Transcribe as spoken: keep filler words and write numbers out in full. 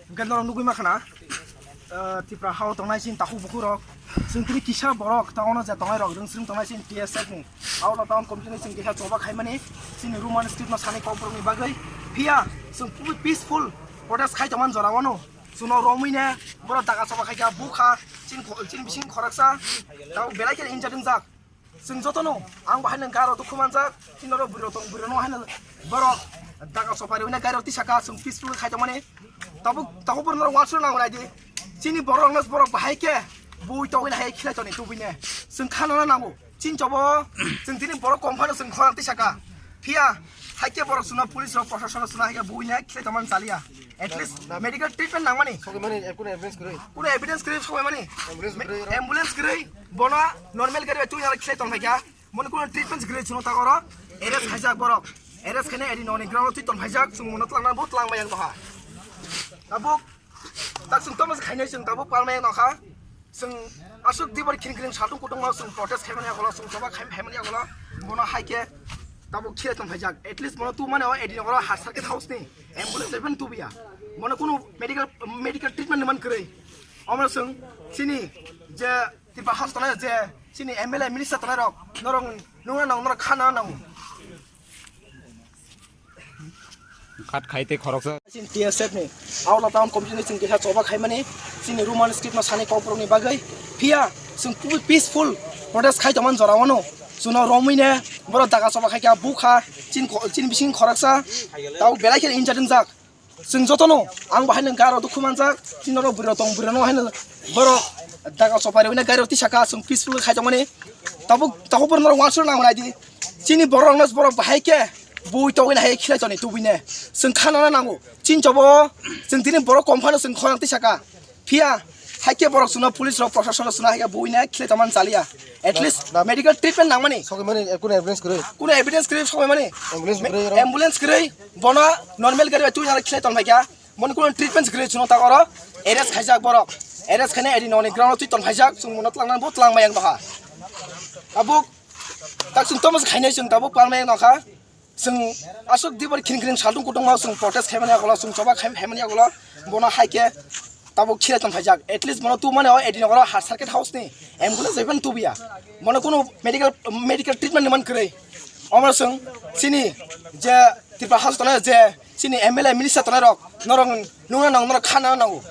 Hwnkhe norok nugwi mankha na, ah, Tipra hao tongnai chini takhuk bukhuk rok, chwng tini kisa borok town o je tongnai rok, rwngswrwng tongnai chini T S F ni, out of town committee ni chwng keha choba khaimani, chini Roman script no sanai kokborok ni bagwi. Phiya chwng peaceful protest khai tongmani jora o no, chwngno romwi ne borok daga choba khaikha, bukha, chini kho-, chini bising khoroksa, tabuk belai kheno injured wngjak. Chwng jotono ang bo haino garo dukhu manjak, chini norok bwrwi rok tong, bwrwi rok haino borok daga choba riwi na gari rok tisaka chwng peaceful khai tongmani. Tabuk, tabuk borok norok uansuk nango naidi. Chini borok rokno borok bahai khe bui togwi na hai khilai toni tubui ne. Chwng khana na nango. Chini chobo chwng tini borok kom phano chwng khorang tisaka. Phiya hai khe borok chwngno police rok, proshashan rok chwngno hai khe bui ne khilai tongmani chaliya. At least medical treatment nangmani. Sokmani, eh, kuno ambulance kwrwi? Kuno evidence kwrwi sokmani? Ambulance kwrwi? Ambulance kwrwi, bono normal gari bai twi nang khilai tong phaikha. Bono kuno treatment kwrwi chwngno tak oro arrest khaijak borok. Arrest khaina edi noni ground twi tong phaijak, chwng bono twlangna bo twlang bai ang doha. Tabuk, tak chwng tamo khainai chwng tabuk palmai ang nokha. Chwng aswk dibor khring khring satung kutung ma chwng protest khaimani agolo, chwng choba khai-, khaimani agolo. Bono hai khe tabuk khilai tong phaijak. At least bono tu mane o edi nokro ha circuit house ni ambulance even tubiya. Bono kuno medical, medical treatment ni man kwrwi. Omo chwng chini je Tipra house tongnai je chini M L A minister tongnai rok norok nungna nang norok khana nang. Khat khai tei khoroksa. Chini T S F ni Aula town committee ni chwng kisa choba khaimani chini Roman script no sani kokborok ni bagwi. Phiya chwng peaceful protest khai tongmani jora wano chwngno romwi ne borok daga choba khaikha bukha chini kho-, chini bising khoroksa tabuk belai khe injured wngjak. Chwng jotono ang bo haino garo dukhu manjak, chini norok bwrwi rok tong, bwrwi rok haino borok daga choba riwi na gari rok tisaka chwng peaceful khai tongmani. Tabuk, tabuk borok norok uansuk nango naidi. Chini borok rokno borok bahai khe bui togwi na hai khilai toni tubui ne. Chwng khana na nango. Chini chobo chwng tini borok kom phano chwng khorang tisaka. Phiya hai khe borok chwngno police rok, proshashan rok chwngno hai khe bui na khilai tongmani chaliya. At least medical treatment nangmani. Sokmani, eh, kuno ambulance kwrwi? Kuno evidence kwrwi sokmani? Ambulance kwrwi oro? Ambulance kwrwi. Bono normal gari bai twi nang khilai tong phaikha. Bono kuno treatment kwrwi chwngno tak oro arrest khaijak borok. Arrest khaina edi noni ground twi tong phaijak, chwng bono twlangna bo twlang bai ang doha. Tabuk tak chwng tamo khainai chwng tabuk palmai ang nokha. Chwng aswk dibor khring khring saltung kutung ma chwng protest khaimani agolo, chwng choba khai-, khaimani agolo. Bono hai khe tabuk khilai tong phaijak. At least bono tu mane o edi nokro ha circuit house ni ambulance even tubiya. Bono kuno medical, medical treatment ni man kwrwi. Omo chwng chini je Tipra house tongnai je chini M L A minister tongnai rok norok nungna nang norok khana nango.